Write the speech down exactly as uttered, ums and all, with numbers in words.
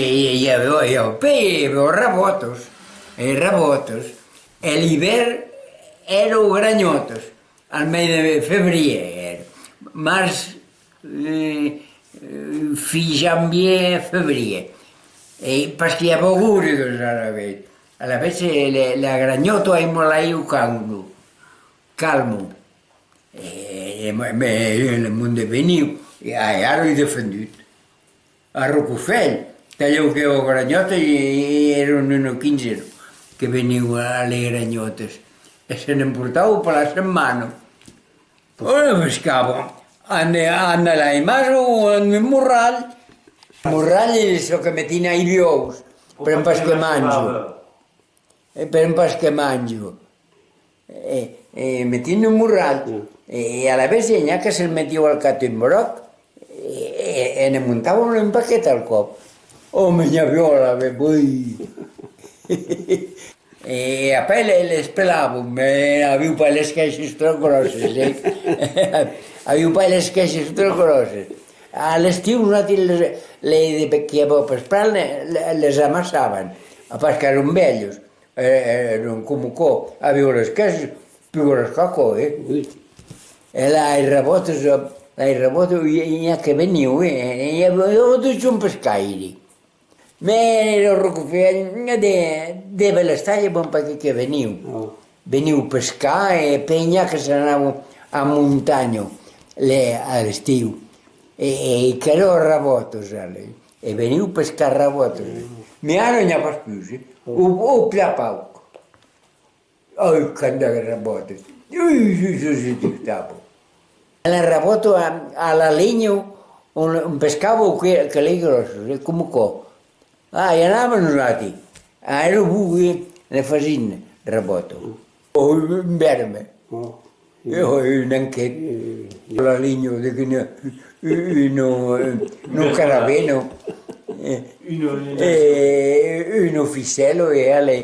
E i aviá, i aviá pèi, i aviá rabòtas, e rabòtas. E l'ivèrn èra granhòtas, al mes de febrièr, èra. Març, eh, eh, fin janvièr, febrièr. E parce que i aviá gorgas alavetz. Alavetz, eh, la, la granhòta aimava l'aiga calma, calma. E, e, me, me, le monde veniu, e, e ara ei defendut. A Ròcafuèlh, talhèu que o granhòta, e, e èran una quinzena que veniu a les granhòtas. E se n'emportavan per la setmana. Ora pescavan, amb, amb de l'aimaç o amb un morral. Morral es çò que metin ai buòus, per pas que mangen. E per pas que mangen. E, e metin un morral. E, e alavetz n'i a que se'l metiu al cap un bròc, e, e, e ne montavan un paquet al còp. Ò, me n'i aviá alavetz, boi! E après le, les pelavan, mès avián pas les caishas tròp gròsses, eh? Avián pas les caishas tròp gròsses. A l'estiu, nosati les, les de, que i aviá pels prats, le, le, les amassavan, a pas qu'èran bèlhas, eh, èran coma aquò, avián les caishas pus gròssas qu'aquò, eh? Oui. E las rabòtas, las rabòtas, i, i a que veniu, eh? I aviá, i aviá totjorn pescaire. Mès lo Ròcafuèlh de, de Belestalha, bon, pas que, que veniu. Veniu pescar e pèi n'i a que se n'anavan a montanha, le, a l'estiu. E, e qu'èra rabòtas, ale. E veniu pescar rabòtas. Mès ara n'i a pas pus, eh. O, o plan pauc. Ai, quant de rabòtas! Ui, ui, ui, ui, ui, ui. La rabòta a, a la linha on, on pescava que, que les gròsses, eh, coma aquò. Ah, i anàvem nosati. Ah, èra bon, eh, ne fasín rabòta. O un vèrme. E, o un anquet. La linha de quina, una, una carabena. Eh, e una ficèla e ale.